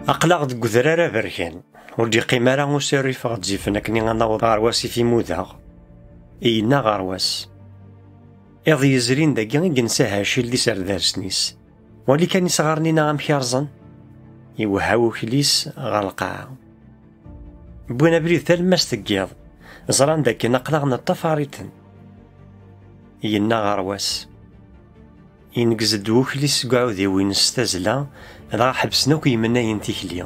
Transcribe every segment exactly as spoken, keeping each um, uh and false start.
Aql-aɣ deg udrar aberkan, ur d-yeqqim ara usirrif ɣ-d-zifen akken ad naweḍ ɣer wasif imudaɣ, yenna ɣer wass. Iḍ yezrin dagi i yensa Hacil d iserdasen-is. Wali kan isɣaren-inna amek i rẓen. Iwehha ukli-s ɣer lqaɛa. Wwin abrid talemmast n yiḍ, ẓran dakken aql-aɣ neṭṭafar-iten. Yenna ɣer wass. Ineggez-d wukli seg uɛudiw-ines s tazzla, dɣa ḥebsen akk yemnayen tikli.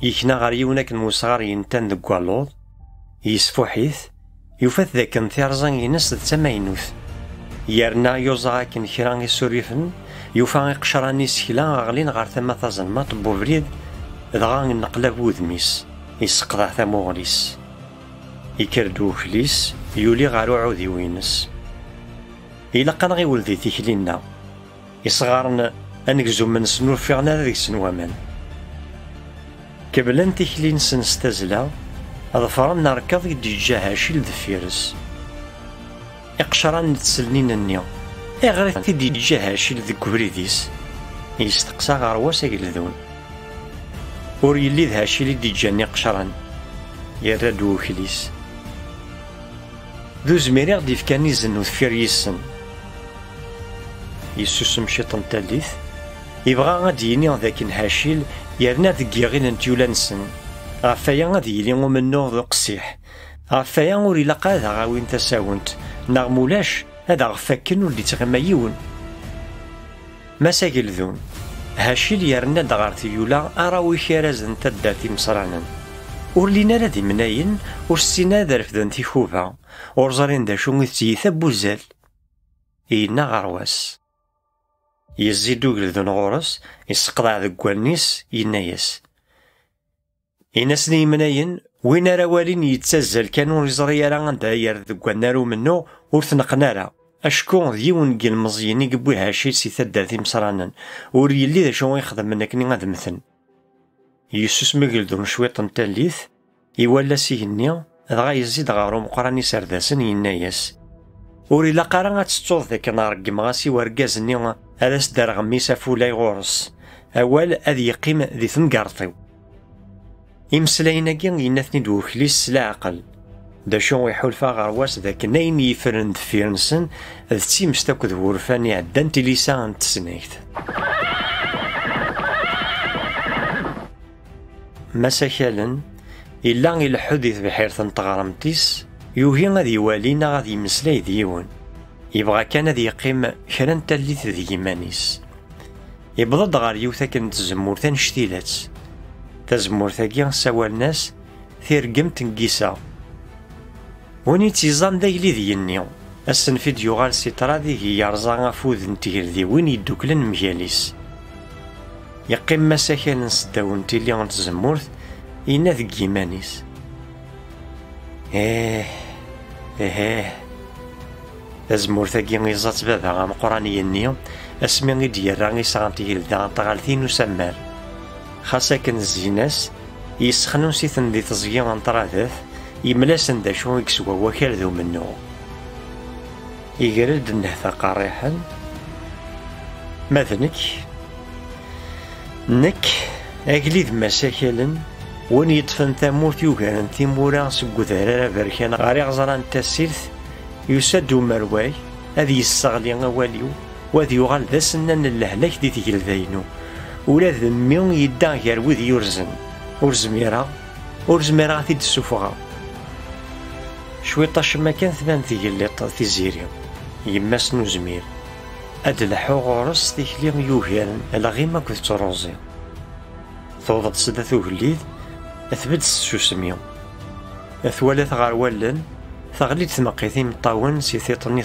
Yekna ɣer yiwen akken n wesɣar yentan deg waluḍ, yesfuḥ-it, yufa-t dakken tirẓa-ines d tamaynut. Yerna yuẓa akken kra isurifen, yufa iqecran isekla ɣlin ɣer tama tazelmaṭ n ubrid, dɣa yenneqlab wudem-is, yesseqḍeɛ tamuɣli-s. Ikker-d wukli-s, yuli ɣer uɛudiw-ines. Ilaq ad nɣiwel di tikli-nneɣ. Isɣaren anegzum-nsen ur ffiɣen ara deg-sen waman. Keblen tikli-nsen s tazzla, ḍefren rrkeḍ i d-yeǧǧa Hacil deffir-s. Iqecran n tselnin-nni, ayɣer i t-id-yeǧǧa Hacil deg ubrid-is? Yesteqsa ɣer wass ageldun. Ur yelli d Hacil i d-yeǧǧan iqecran, yerra-d wukli-s. D uzmir i ɣ-d-ifkan izen ufir yis-sen. Yessusem ciṭ n tallit, yebɣa ad d-yini d akken Hacil yerna deg yiɣil n tyula-nsen. Ɣef waya ad yili umennuɣ d uqessiḥ. Ɣef waya ur ilaq ara ad aɣ-awin tasawent, neɣ mulac ad aɣ-fakken ur d-ittɣima yiwen. Mass Ageldun, Hacil yerna-d ɣer tyula arawik arazen taddart imeṣranen. Ur llin ara d imnayen, ur ssinen ad refden tikuba, ur ẓrin d acu i d tiyita n wuzzal. Yenna ɣer wass. Yezzi-d ugeldun ɣur-s, yesseqḍeɛ deg wallen-is, yenna-yas. Ini-asen i yimnayen, win ara walin yettazzal kan ur yeẓri ara anda yerr deg wannar umennuɣ, ur t-neqqen ara. Acku d yiwen n yilmeẓyen i yewwi Hacil si taddart imeṣranen, ur yelli d acu i xedmen akken ad mmten. Yessusem ugeldun cwiṭ n tallit, iwala s igenni, dɣa yezzi-d ɣer umeqqran iserdasen yenna-yas. Ur ilaq ara ad tettuḍ dakken ṛeggmeɣ-as i wergaz-nni ad as-d-rreɣ mmi-s afulay ɣur-s. Awal ad yeqqim di temgerḍt-iw. Imeslayen-agi yenna-ten-id wekli-s s leɛqel. D acu iḥulfa ɣer wass d akken ayen yeffren deffir-nsen d timest akked wurfan iɛeddan tilisa n tesnagt. Mass Akalen, illa ileḥḥu di tebḥirt n teɣremt-is, yugi ad iwali neɣ ad yemmeslay d yiwen. Yebɣa kan ad yeqqim kra n tallit deg yiman-is. Yewweḍ-d ɣer yiwet akken n tzemmurt annect-ilatt. Tazemmurt-agi ssawalen-as tirgemt n Gisa. Win i tt-yeẓẓan d agellid-nni, asenf i d-yuɣal si ṭṭrad i yerẓa afud n tgeldiwin yedduklen mgal-is. Yeqqim Mass Akalen s ddaw n tilli n tzemmurt, yenna deg yiman-is. Ih, ih, ih. Tazemmurt-agi iẓẓa-tt baba ameqqran-nni asmi i d-yerra isɣan tigelda n tɣaltin n usammar. Xas akken zzin-as, yessexnus-iten di teẓgi n ṭṭradat, yemla-asen d acu i yeswa wakal d umennuɣ. Iger-d nnehta qerriḥen. Ma d nekk, nekk, agellid Mass Akalen, win yeṭṭfen tamurt yugaren timura seg udrar aberkan ɣer iɣeẓra n tasilt, yusa-d umerway ad yesseɣli awal-iw, u ad yuɣal d asennan n lehlak di tgelda-inu. Ula d mmi yedda gar wid yurzen. Ur zmireɣ, ur zmireɣ ad t-id-ssufɣeɣ. Cwiṭ acemma kan tban tgelliṭ Tiziri, yemma-s n Uzmir. Ad d-leḥḥu ɣur-s s tikli yugaren lɣim akked truẓi. Tewweḍ-d sdat ugellid, tbedd s tsusmi. Twala-t ɣer wallen, teɣli-d tmeqqit imeṭṭawen si tiṭ-nni.